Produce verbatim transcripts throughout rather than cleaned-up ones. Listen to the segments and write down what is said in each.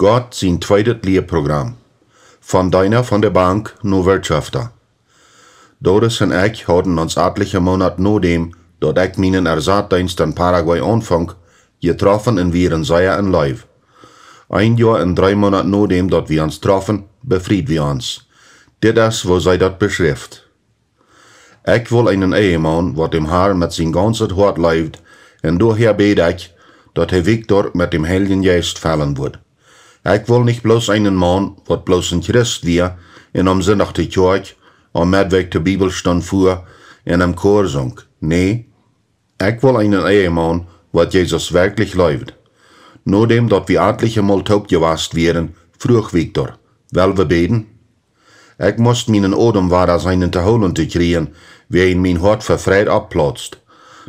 Gott sien tweedet Lieprogram. Von Deena von de Bank no Wirtschafta. Doris un ekj hauden ons atelje Moonat nodäm daut ekj mienen Ersatzdeenst en Paraguay aunfunk, jetroffen un wieren sea en Leew. Een Joa un dree Moonat nodäm daut wie ons troffen, befried wie ons. Dit es woo see daut beschrift: Ekj wull eenen Ehemaun, waut däm Harn met sien gaunzet Hoat leewd, un doahäa bäd ekj, daut hee Victor met däm Heiljen Jeist fellen wudd. Ekj wull nich bloos eenen Maun, waut bloos een Christ wia un aum Sindach to Kjoakj, aum Meddwäakj to Bibelstund fua un em Koar sunk. Nä, ekj wull eenen Ehemaun, waut Jesus werkjlich leewd. Nodäm daut wie atelje Mol toop jewast wieren, fruach Victor: Well wie bäden? Ekj must mienen Odem wada seenen to hoolen to kjrieen, wäajen mien Hoat ver Freid opplautst.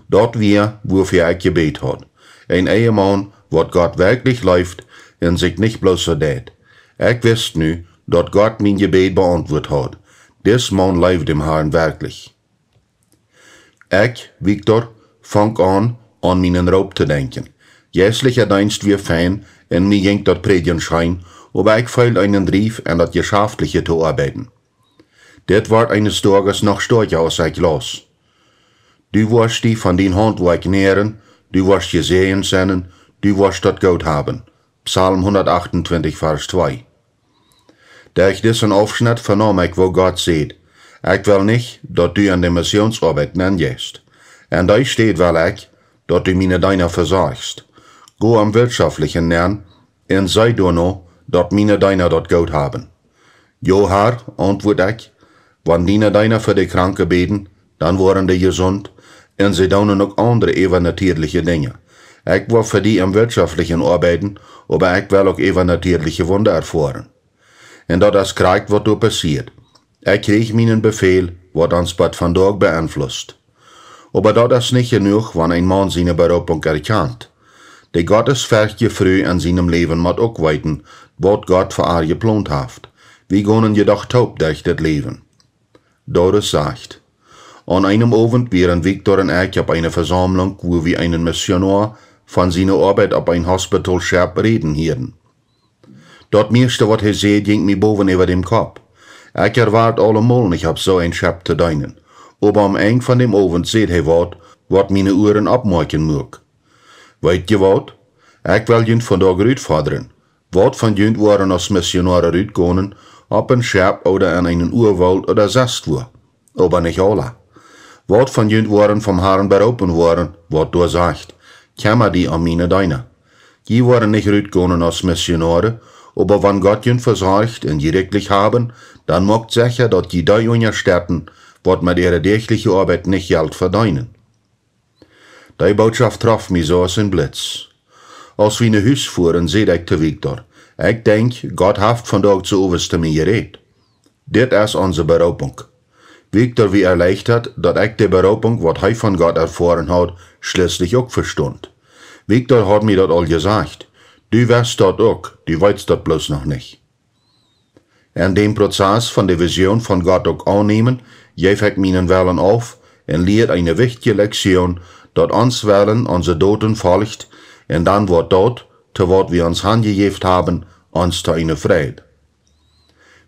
Daut wia, wuafäa ekj jebät haud. Een Ehemaun, waut Gott werkjlich leewd un sikj nich bloos soo deit. Ekj wist nu, daut Gott mien Jebäd beauntwuat haud. Dis Maun leewd däm Harn werkjlich. Ekj, Victor, funk aun, aun mienen Roop to denkjen. Jeistlicha Deenst wia fein un mie jinkj daut Prädjen scheen, oba ekj feeld eenen Drief, en daut Jeschaftliche to oabeiden. Dit wort eenes Doages noch stoakja aus ekj laus: Du woascht die von dien Hauntwoakj näaren, du woascht jesäajent sennen, du woascht daut goot haben. Psalm hundat achtuntwintich, Varsch twee. Derch disen Aufschnett venaum ekj, woo Gott säd: Ekj well nich, daut du en de Missionsoabeit nenjeist. En dee Städ well ekj, daut du miene Deena vesorchst. Go em Wirtschaftlichen nenn un see doano, daut miene Deena daut goot haben. Jo, Har, auntwuad ekj, wan diene Deena fa de Kranke bäden, dan woaren dee jesunt, un see doonen uk aundre äwanatieeliche Dinja. Ekj woa fa die em Wirtschaftlichen oabeiden, oba ekj well uk äwanatieeliche Wunda erfoaren. Un daut es krakjt waut doa passieet. Ekj kjrieech mienen Befäl, waut ons bat vondoag beenflusst. Oba daut es nich jenuach, wan een Maun siene Beroopunk erkjant. De gottesferchtje Fru en sienem Läwen mott uk weeten, waut Gott fa ar jeplont haft. Wie gonen jedoch toop derch dit Läwen. Doris sajcht: Aun eenem Owent wieren Victor un ekj opp eene Vesaumlunk, wua wie eenen Missionoa von siene Oabeit opp een Hospitalschepp räden hieeden. Daut mieeschte, waut hee säd, jinkj mie bowen äwa däm Kopp. Ekj erwoat aulemol nich, opp soo een Schepp to deenen. Oba aum Enj von däm Owent säd hee waut, waut miene Uaren oppmoakjen muak. Weet jie waut? Ekj well junt vondoag rutfodren. Waut von junt woaren aus Missionoare rutgonen, opp een Schepp ooda en eenen Uawolt ooda sestwua? Oba nich aula. Waut von junt woaren vom Harn beroopen woaren, waut doa sajcht: Kjemma die om miene Deena? Jie woaren nich rutgonen aus Missionoare, oba wan Gott junt vesorcht un jie rikjlich haben, dan moakt secha, daut jie dee unjastetten, waut met äare däachliche Oabeit nich Jelt vedeenen. Dee Bootschoft trof mie soo aus een Blitz. Aus wie no Hus fuaren, säd ekj to Victor: Ekj denkj, Gott haft vondoag soo owes to mie jerädt. Dit es onse Beroopunk. Victor wia erleichtat, daut ekj de Beroopunk, waut hee von Gott erfoaren haud, schlieslich uk vestunt. Victor haud mie daut aul jesajcht: Du west daut uk, du weetst daut bloos noch nich. En däm Prozess von de Vision von Gott uk aunnämen, jeef ekj mienen Wellen auf un lieed eene wichtje Lektion, daut ons Wellen onse Doten folcht, un dan woat daut, to waut wie ons hanjejäft haben, ons to eene Freid.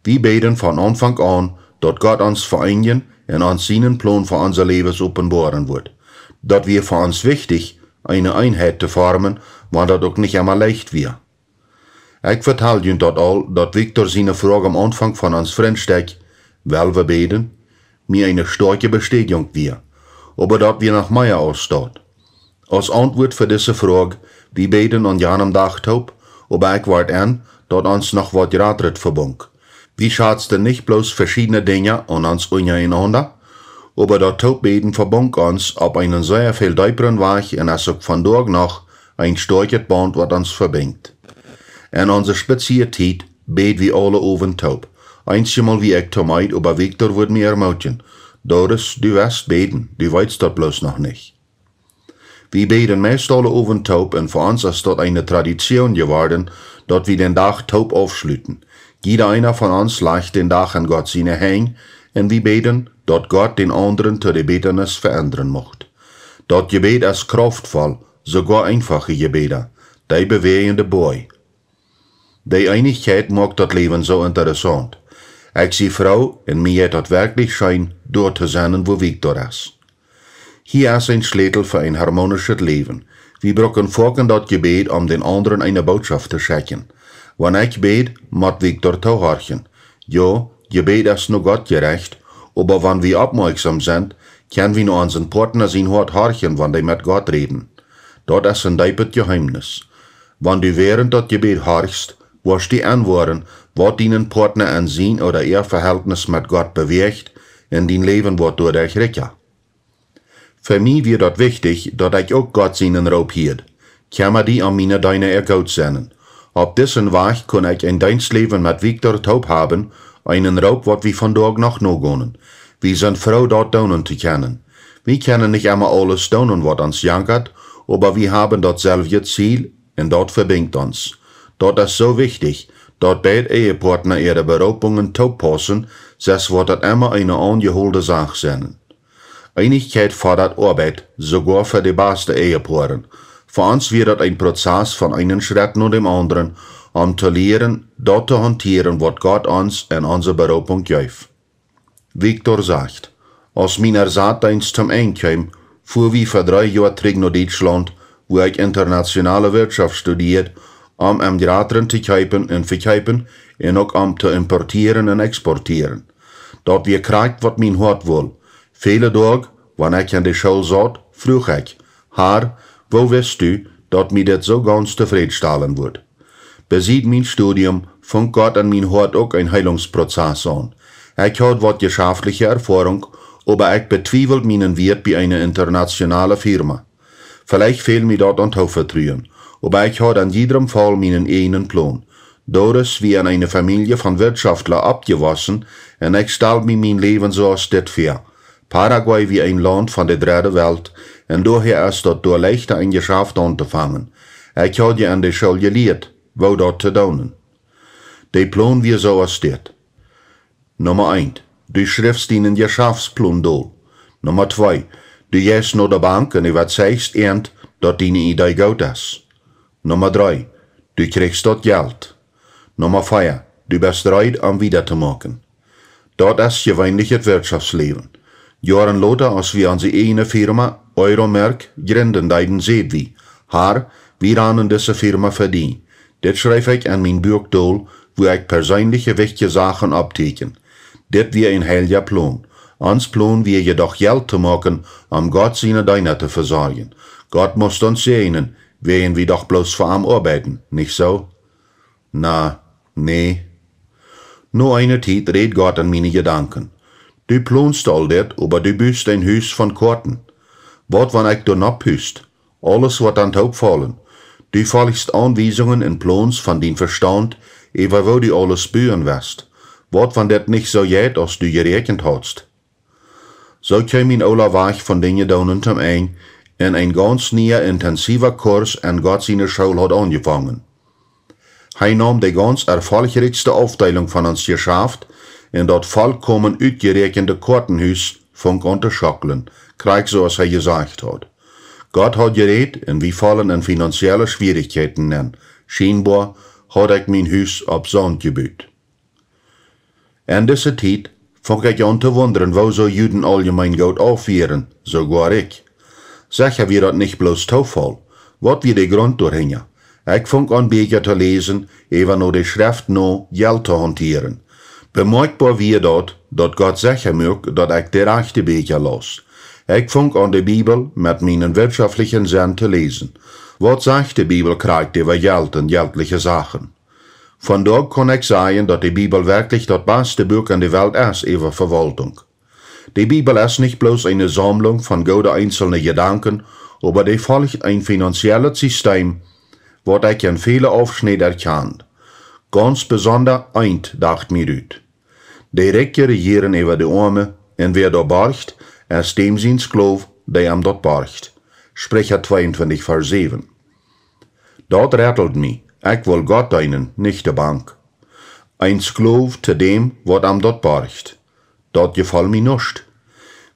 Wie bäden von Aunfank aun, daut Gott ons ve'eenjen un ons sienen Plon fa onse Läwes openboaren wudd. Daut wia fa ons wichtich, eene Eenheit to formen, wan daut uk nich emma leicht wia. Ekj vetal junt daut aul, daut Victor siene Froag aum Aunfank von ons Frintstekj: Well wie bäden? Mie eene stoakje Bestädjunk wia. Oba daut wia noch mea aus daut. Aus Auntwuat fa dise Froag: Wie bäden aun janem Dach toop, oba ekj wort en, daut ons noch waut jratret vebunk. Wie schatzten nich bloos veschiedne Dinja aun ons unjarenaunda, oba daut Toopbäden vebunk ons opp eenen sea väl deepren Wajch un es uk vondoag noch een stoakjet Baunt, waut ons vebinjt. En onse Spazieatiet bäd wie aule Owent toop. Eenjemol wia ekj to meed, oba Victor wudd mie ermootjen: Doris, du west bäden, du weetst daut bloos noch nich. Wie bäden meist aule Owent toop un fa ons es daut eene Tradition jeworden, daut wie dän Dach toop aufschluten. Jieda eena von ons lajcht dän Dach en Gott siene Henj un wie bäden, daut Gott dän aundren to de Bätanis veendren mucht. Daut Jebäd es krauftvoll, soogoa eenfache Jebäda, dee bewäajende Boaj. Dee Eenichkjeit moakt daut Läwen soo interessaunt. Ekj sie froo un mie jeit daut werkjlich scheen, doa to sennen, wua Victor es. Hia es een Schlätel fa een harmonischet Läwen. Wie brucken foaken daut Jebäd, om dän aundren eene Bootschoft to schekjen. Wan ekj bäd, mott Victor toohorchen. Jo, Jebäd es no Gott jerecht, oba wan wie oppmoakjsom sent, kjenn wie no onsen Partner sien Hoat horchen, wan dee met Gott räden. Daut es een deepet Jeheemnis. Wan du wäarent daut Jebäd horchst, woascht du enwoaren, waut dienen Partner en sien ooda äa Vehältnis met Gott bewäacht, un dien Läwen woat doaderch rikja. Fa mie wia daut wichtich, daut ekj uk Gott sienen Roop hieed: Kjemma die om miene Deena äa Goot sennen. Opp disen Wajch kunn ekj een Deenstläwen met Victor toop haben, eenen Roop, waut wie vondoag noch nogonen. Wie sent froo, daut doonen to kjennen. Wie kjennen nich emma aules doonen, waut ons jankat, oba wie haben daut selwje Ziel, un daut vebinjt ons. Daut es soo wichtich, daut beid Ehepartner äare Beroopungen toopaussen, sest woat daut emma eene aunjeholde Sach sennen. Eenichkjeit fodat Oabeit, soogoa fa de baste Ehepoaren. Fa ons wia daut een Prozess von eenen Schrett no däm aundren, om to lieren, daut to hauntieren, waut Gott ons en onse Beroopunk jeef. Victor sajcht: Aus mien Ersatzdeenst toom Enj kjeem, fua wie fa dree Joa trigj no Dietschlaunt, wua ekj internationale Wirtschoft studieed, om em Jratren to kjeepen un vekjeepen un uk om to importieren un exportieren. Daut wia krakjt, waut mien Hoat wull. Väle Doag, wan ekj en de School saut, fruach ekj: Har, woo wist du, daut mie dit soo gaunz tofrädstalen wudd? Besied mien Studium funk Gott en mien Hoat uk een Heelungsprozess aun. Ekj haud waut jeschaftliche Erfoarunk, oba ekj betwieweld mienen Wieet bie eene internationale Firma. Veleicht fäld mie daut aun Toovetruen, oba ekj haud en jiedrem Faul mienen ieejnen Plon. Doris wia en eene Famielje von Wirtschoftla oppjewossen, un ekj stald mie mien Läwen soo aus dit väa. Paraguay wia een Launt von de dredde Welt, un doahäa es daut doa leichta, een Jeschaft auntofangen. Ekj haud je en de School jelieet, woo daut to doonen. De Plon wia soo aus dit. Numma eent: Du schriffst dienen Jeschaftsplon dol. Numma twee: Du jeist no de Bank un äwazeichst an, daut diene Idee goot es. Numma dree: Du kjrichst daut Jelt. Numma vea: Du best reed, om wieda to moaken. Daut es jeweenlich daut Wirtschoftsläwen. Joaren lota, aus wie onse ieejne Firma, Euromerk, jrinden deeden, säd wie: Har, wie ranen dise Firma fa die. Dit schreef ekj en mien Buak dol, wua ekj perseenlich wichtje Sachen opptieekjen. Dit wia een heilja Plon. Ons Plon wia jedoch Jelt to moaken, om Gott siene Deena to vesorjen. Gott must ons säajnen, wiels wie doch bloos fa am oabeiden, nich soo? Na, nä. No eene Tiet räd Gott en miene Jedanken: Du plonst aul dit, oba du bust een Hus von Koaten. Waut wan ekj doa nopp hus? Aules woat dan toopfaulen. Du folchst Aunwiesungen un plonst von dien Vestaunt, äwa woo du aules buen west. Waut wan dit nich soo jeit, aus du jeräakjent haudst? Soo kjeem mien oola Wajch von Dinja doonen toom Enj, un een gaunz niea intensiewa Kurs en Gott siene School haud aunjefongen. Hee naum de gaunz erfolchrikjste Aufdeelunk von ons Jeschaft, un daut volkomen utjeräakjende Koatenhus funk aun to schocklen, krakjt soo aus hee jesajcht haud. Gott haud jerädt, un wie follen en finanzielle Schwierichkjeiten nenn. Schienboa haud ekj mien Hus opp Saunt jebut. En dise Tiet funk ekj aun to wundren, woosoo Juden auljemeen goot auf wieren, soogoa rikj. Secha wia daut nich bloos Toofaul. Waut wia de Grunt doahinja? Ekj funk aun, Bieekja to läsen, äwa no de Schreft no Jelt to hauntieren. Bemoakjboa wia daut, daut Gott secha muak, daut ekj de rajchte Bieekja laus. Ekj funk aun, de Bibel met mienen wirtschoftlichen Senn to läsen. Waut sajcht de Bibel krakjt äwa Jelt un jeltliche Sachen? Vondoag kaun ekj sajen, daut de Bibel werkjlich daut baste Buak en de Welt es äwa Vewaultunk. De Bibel es nich bloos eene Saumlunk von goode eenzelne Jedanken, oba dee folcht een finanziellet Sistem, waut ekj en väle Aufschnäd erkjan. Gaunz besonda eent docht mie rut: De Rikje rejieren äwa de Oame, un wäa doa borcht, es däm sien Sklow, dee am daut borcht. Spricha tweeuntwintich, Varsch säwen. Daut rettelt mie. Ekj well Gott deenen, nich de Bank. Een Sklow to däm, waut am daut borcht. Daut jefoll mie nuscht.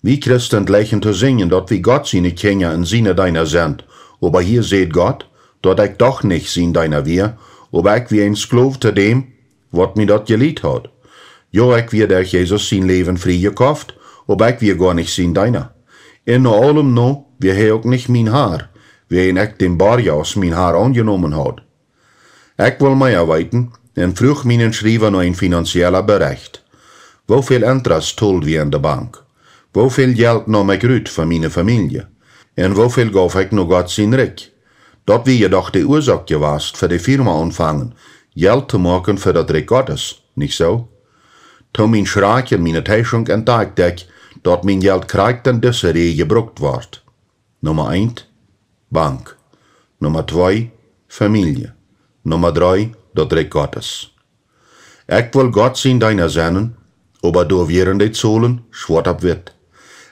Wie Christen jleichen to sinjen, daut wie Gott siene Kjinja un siene Deena sent, oba hia sajcht Gott, daut ekj doch nich sien Deena wia, Oba ekj wia een Sklow to däm, waut mie daut jelieet haud. Jo, ekj wia derch Jesus sien Läwen frie jekoft, oba ekj wia goanich sien Deena. Un no aulem no wia hee uk nich mien Har, wäajen ekj dän Borja aus mien Har aunjenomen haud. Ekj wull mea weeten un fruach mienen Schriewa no een finanziellen Berecht. Woo väl Interest told wie en de Bank? Woo väl Jelt neem ekj rut fa miene Famielje? Un woo väl jeef ekj no Gott sien Rikj? Daut wia je doch de Uasoak jewast, fa de Firma aunfangen, Jelt to moaken fa daut Rikj Gottes, nich soo? To mien Schrakj un miene Teischunk entdakjt ekj, daut mien Jelt krakjt en dise Räj jebrukt wort. Numma eent, Bank. Numma twee, Famielje. Numma dree, daut Rikj Gottes. Ekj wull Gott sien Deena sennen, oba doa wieren de Zolen schwoat opp witt.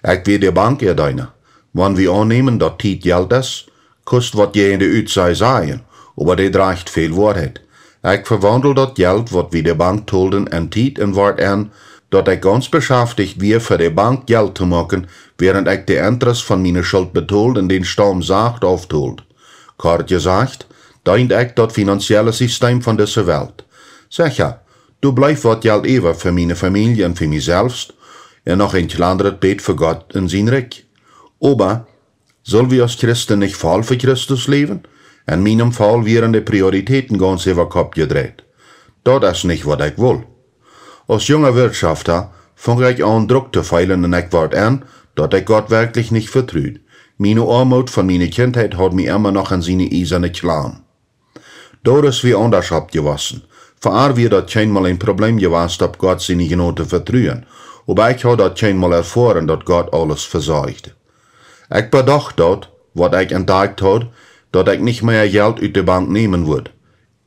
Ekj wia de Bank äa Deena. Wan wie aunnämen, daut Tiet Jelt es, kost waut jäajen de Utsaj sajen, oba dee drajcht väl Woarheit. Ekj vewaundeld daut Jelt, waut wie de Bank tolden, en Tiet un Woat en, daut ekj gaunz beschaftich wia, fa de Bank Jelt to moaken, wäarent ekj de Interest von miene Schult betold un dän Staum sacht auftold. Kort jesajcht, deend ekj daut finanzielle System von dise Welt. Secha, doa bleef waut Jelt äwa fa miene Famielje un fa mie selfst, un noch een kjlandret bät fa Gott un sien Rikj. Oba, sull wie aus Christen nich voll fa Christus läwen? En mienem Faul wieren de Prioritäten gaunz äwakopp jedreit. Daut es nich, waut ekj wull. Aus junga Wirtschafta funk ekj aun Druck to feelen un ekj wort en, daut ekj Gott werkjlich nich vetrud. Miene Oamoot von miene Kjintheit haud mie emma noch en siene iesane Kjlam. Doa es wie aundasch oppjewossen. Fa ar wia daut kjeenmol een Problem jewast, opp Gott siene Jnod to vetruen. Oba ekj haud daut kjeenmol erfoaren, daut Gott aules vesorjd. Ekj bedocht daut, waut ekj entdakjt haud, daut ekj nich mea Jelt ut de Bank nämen wudd,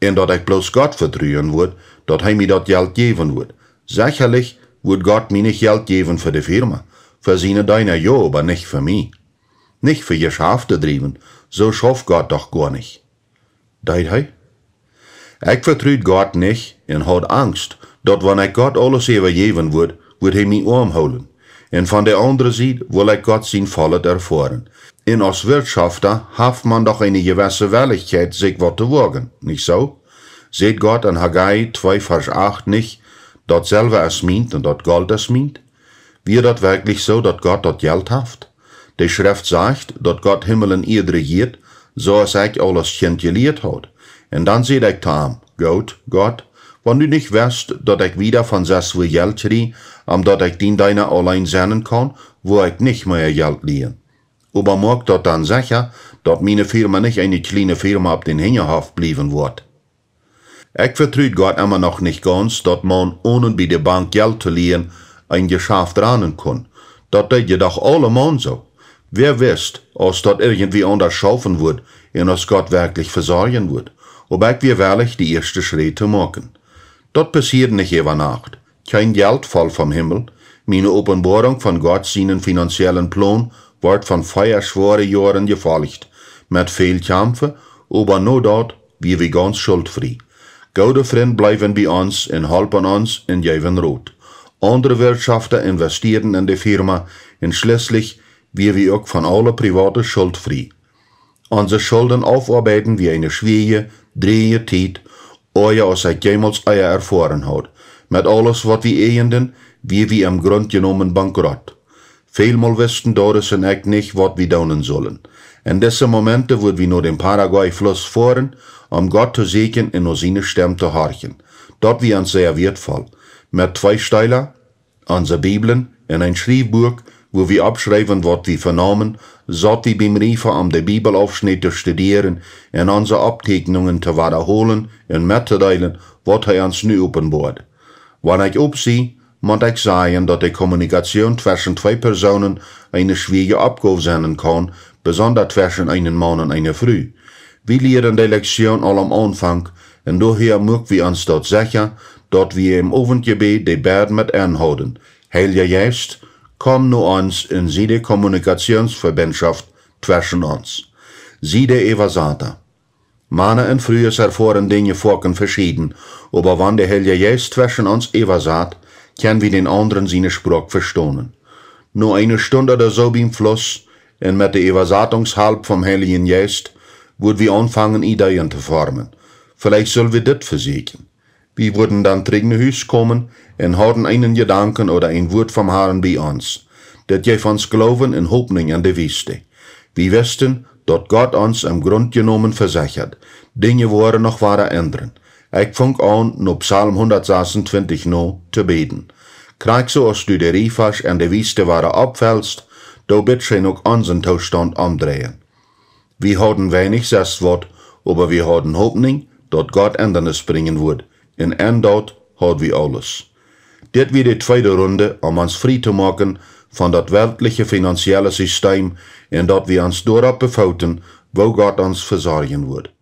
un daut ekj bloos Gott vetruen wudd, daut hee mie daut Jelt jäwen wudd. Sechalich wudd Gott mie nich Jelt jäwen fa de Firma, fa siene Deena jo, oba nich fa mie. Nich fa Jeschaft to driewen, soo schauft Gott doch goanich. Deed hee? Ekj vetrud Gott nich un haud Angst, daut wan ekj Gott aules äwajäwen wudd, wudd hee mie oam hoolen. Un von de aundre Sied wull ekj Gott sien Vollet erfoaren. Un aus Wirtschafta haft maun doch eene jewesse Wellichkjeit, sikj waut to woagen, nich soo? Sajcht Gott en Haggai twee Varsch acht nich: "Daut Selwa es mient un daut Golt es mient"? Wia daut werkjlich soo, daut Gott daut Jelt haft? De Schreft sajcht, daut Gott Himmel un Ieed rejieet, soo aus ekj aul aus Kjint jelieet haud. Un dan säd ekj to am: "Goot, Gott, wan du nich west, daut ekj wieda von sest wua Jelt kjrie, om daut ekj dien Deena auleen sennen kaun, wudd ekj nich mea Jelt lieen. Oba moak daut dan secha, daut miene Firma nich eene kjliene Firma opp dän Hinjahoff bliewen woat." Ekj vetrud Gott emma noch nich gaunz, daut maun onen bie de Bank Jelt to lieen een Jeschaft ranen kunn. Daut deed je doch aulemaun soo. Wäa wist, aus daut irjentwie aundasch schaufen wudd un aus Gott werkjlich vesorjen wudd. Oba ekj wia wellich, de ieeschte Schräd to moaken. Daut passieed nich äwa Nacht. Kjeen Jelt foll vom Himmel. Miene Openboarunk von Gott sienen finanziellen Plon wort von vea schwoare Joaren jefolcht, met väl Kjamfe, oba no daut wia wie gaunz schultfrie. Goode Frind bleewen bie ons un holpen ons un jeewen Rot. Aundre Wirtschafta investieeden en de Firma un schlieslich wia wie uk von aule priwate Schult frie. Onse Schulden aufoabeiden wia eene schwierje, dreeje Tiet, oaja aus ekj jemols ea erfoaren haud. Met aules, waut wie äjenden, wia wie em Grunt jenomen bankrott. Välmol wisten Doris un ekj nich, waut wie doonen sullen. En dise Momente wudd wie no dän Paraguay-Fluss foaren, om Gott to sieekjen un no siene Stemm to horchen. Daut wia ons sea wieetvoll. Met twee Steela, onse Biblen un een Schriefbuak, wua wie oppschreewen, waut wie venaumen, saut wie biem Riefa, om de Bibelaufschnäd to studieren un onse Opptieekjnungen to wadaholen un mettodeelen, waut hee ons nu openboad. Wan ekj oppsie, mott ekj sajen, daut de Kommunikation tweschen twee Persoonen eene schwierje Oppgow sennen kaun, besonda tweschen eenen Maun un eene Fru. Wie lieeden de Lektion aul aum Aunfank, un doahäa muak wie ons daut secha, daut wie em Owentjebäd de Bäd met enn hauden: "Heilja Jeist, komm no ons un sie de Kommunikationsverbindschoft tweschen ons. Sie de Äwasata." Mana un Frues erfoaren Dinja foaken veschieden, oba wan de Heilja Jeist tweschen ons äwasat, kjenn wie dän aundren siene Sproak vestonen. No eene Stund ooda soo biem Fluss un met de Äwasatungshalp vom Heiljen Jeist wudd wie aunfangen, Ideeen to formen. Veleicht sull wie dit vesieekjen. Wie wudden dan trigj no Hus komen un hauden eenen Jedanken ooda een Wuat vom Harn bie ons. Dit jeef ons Gloowen un Hopninj en de Wiest. Wie wisten, daut Gott ons em Grunt jenomen vesechad. Dinja woaren noch wada endren. Ekj funk aun, no Psalm hundat sasuntwintich no to bäden. Krakjt soo aus du de Riefasch en de Wiest wada oppfelst, doo bit scheen uk onsen Toostaunt omdreien. Wie hauden weinich sest waut, oba wie hauden Hopninj, daut Gott Endanis brinjen wudd. Un en daut haud wie aules. Dit wia de tweede Runde, om ons frie to moaken von daut weltliche finanzielle Sistem, un daut wie ons doaropp befoten, woo Gott ons vesorjen wudd.